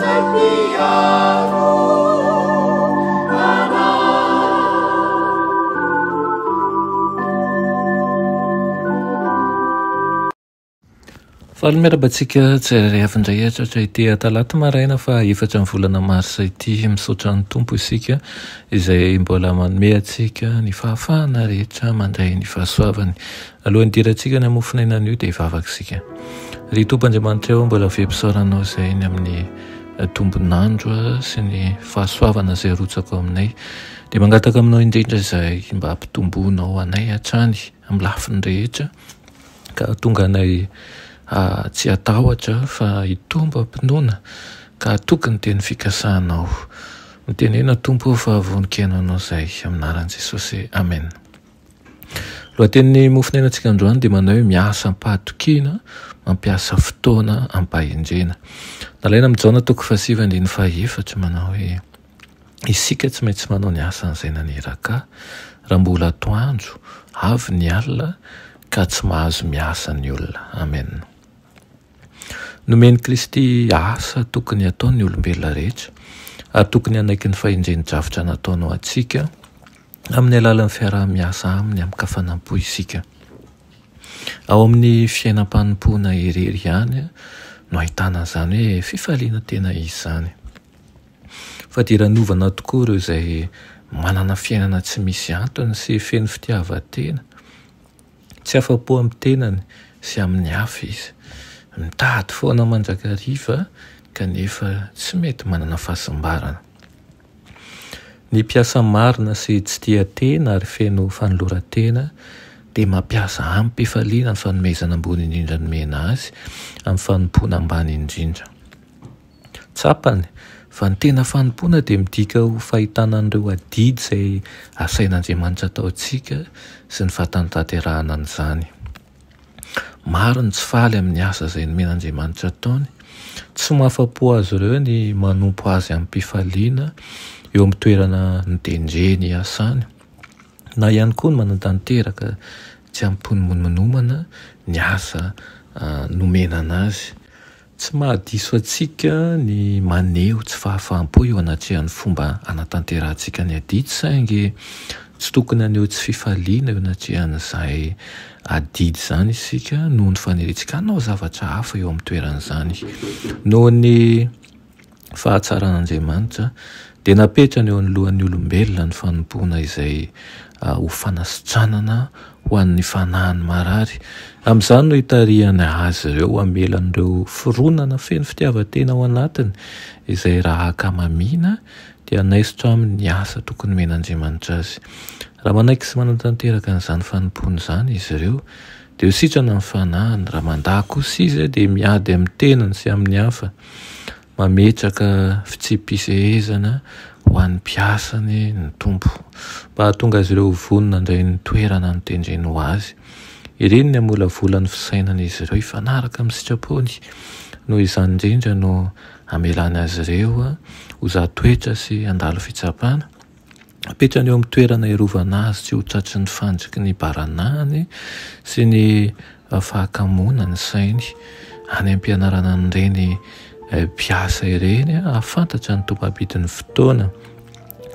izay mpiaro anay. Faly miarahaba antsika tsirairay avy indray hatratra ity talata maraina faha efatra ny volana marsa ity. Misaotra ny Tompo isika izay mbola manome antsika ny fahafahana rehetra mandray ny fahasoavany. Alohan'ny hidirantsika ny hamofon'aina anio dia hivavaka isika. Ry Tompo Andriamanitra ô, mbola velom-pisaorana Anao izay ny amin'ny tombon'andro sy ny fahasoavana izay arotsaka ao aminay. Dia mangataka Aminao indrindra izahay mba hampitomboanao anay hatrany amin'ny lafiny rehetra ka hahatonga anay tsy hatahotra fa hitombo am-pinoana ka hatoky ny teny fikasanao. Mitenena Tompo ô fa vonon-kihaino Anao izahay. Amin'ny anaran'i Jesosy. Amen. Lohatenin'ny mofonainantsika androany dia manao hoe miasa am-pahatokiana, mampiasa fotoana am-pahendrena. Nalaina amin'i Jaona toko fahasivy andininy fahaefatra manao hoe isika tsy maintsy manao ny asan'izay naniraka ahy raha mbola atoandro, avy ny alina ka tsy mahazo miasa ny olona. Amen. Nomen'i Kristy asa tokony hataony ny olombelona rehetra ary tokony hanaiky ny fahendren'ny drafitra nataony ho antsika Amin'ny alalan'ny fiaraha-miasa aminy amin-kafanam-po isika. Ao amin'ny fiainam-panompoana irery ihany no ahitana an'izany hoe fifaliana tena izy izany. Fadiranovana tokoa ireo izay manana fiainana tsy misy antony sy feno fitiavan-tena. Tsy afa-po amin'ny tenany sy amin'ny hafa izy. Mitady foana mandrakariva kanefa tsy mety manana fahasambarana. Ny mpiasa marina sy tsy tia tena ary feno fanoloran-tena dia mampiasa amim-pifaliana ny fanomezana ambony indrindra nomena azy amin'ny fanompoana ambany indrindra. Tsapany fa ny tena fanompoana dia midika ho fahitana an'ireo adidy izay asain'Andriamanitra ataontsika sy ny fahatanterahana an'izany. Maro ny tsy faly amin'ny asa izay nomen'Andriamanitra ataony. Tsy mahafa-po azy ireo ny manompo Azy amim-pifaliana eo amin'ny toerana notendreny hiasany, na ihany koa ny manatanteraka tsy amim-pinomonomana ny asa nomena anazy. Tsy mahadiso antsika ny maneho tsy fahafaham-po eo anatrehan'ny fomba anatanterahantsika ny adidy, saingy tsy tokony haneho tsy fifaliana eo anatrehan'izay adidy izany isika noho ny faniriantsika hanao zavatra hafa eo amin'ny toeran'izany. Noho ny fahatsaran'Andriamanitra dia napetrany eo anoloan'ny olombelona ny fanompoana izay ho fanasitranana ho an'ny fanahiny marary. Amin'izany no itarihany azy ireo hamela an'ireo fironana feno fitiavan-tena ao anatiny, izay raha ankamamiana dia hanaisotra aminy ny asa tokony homen'Andriamanitra azy. Raha manaiky sy manatanteraka an'izany fanompoana izany izy ireo, dia ho sitrana ny fanahiny, raha mandà kosa izy dia miady amin'ny tenany sy amin'ny hafa. Mametraka fitsipi-pisehezana ho an'ny mpiasany ny Tompo, mba hahatonga azy ireo ho vonona handray ny toerana notendreny ho azy. Iriny ny hamolavola ny fisainan'izy ireo hifanaraka amin'ny sitrapony. Noho izany indrindra no hamelany azy ireo ho za toetra sy handalo fitsapana. Apetrany eo amin'ny toerana hiarovana azy tsy ho tratry ny fandriky ny baranahiny sy ny fahakamoana ny sainy. Any am-pianarana an'ireny mpiasa ireny hahafantatra ny tombam-bidin'ny fotoana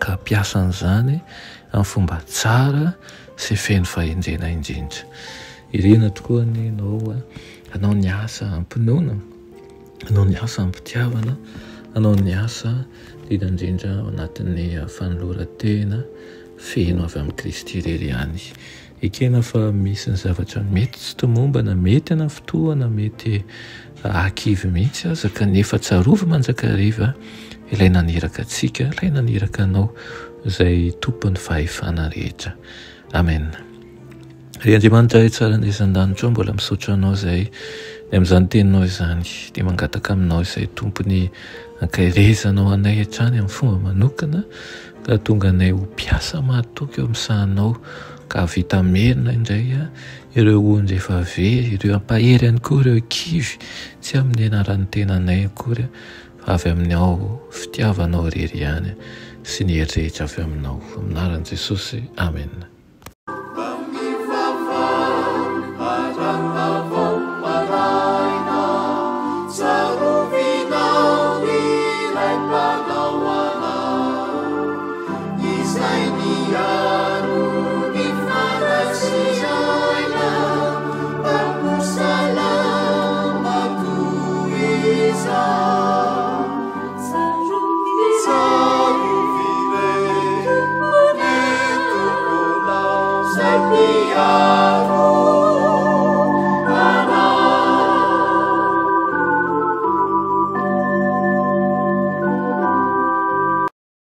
ka hampiasa an'izany amin'ny fomba tsara sy feno fahendrena indrindra. Irina tokoa anie ianao hanao ny asa am-pinoana. Hanao ny asa am-pitiavana, hanao ny asa indrindra indrindra ao anatin'ny fanoloran-tena feno avy amin'i Kristy irery ihany. Ekena fa misy ny zavatra mety tsy tomombana, mety hanafintohana, mety hahakivy mihitsy aza, kanefa tsarovy mandrakariva ilay naniraka antsika, ilay naniraka anao, izay Tompon'ny fahefana rehetra. Amen. Ry Andriamanitra Ray tsara ny izan-danitra ô, mbola misaotra Anao izahay ny amin'izany Teninao izany. Dia mangataka Aminao izahay Tompo ny hankaherezanao anay hatrany amin'ny fomba manokana ka hahatonga anay ho mpiasa mahatoky eo amin'ny sahanao ka hahavita hamerina indray ireo ondry efa very, ireo hampahery ihany koa ireo kivy, tsy amin'ny anaran'ny tenanay akory fa avy Aminao, fitiavanao irery ihany sy ny hery rehetra avy Aminao. Amin'ny anaran'i Jesosy, Amena.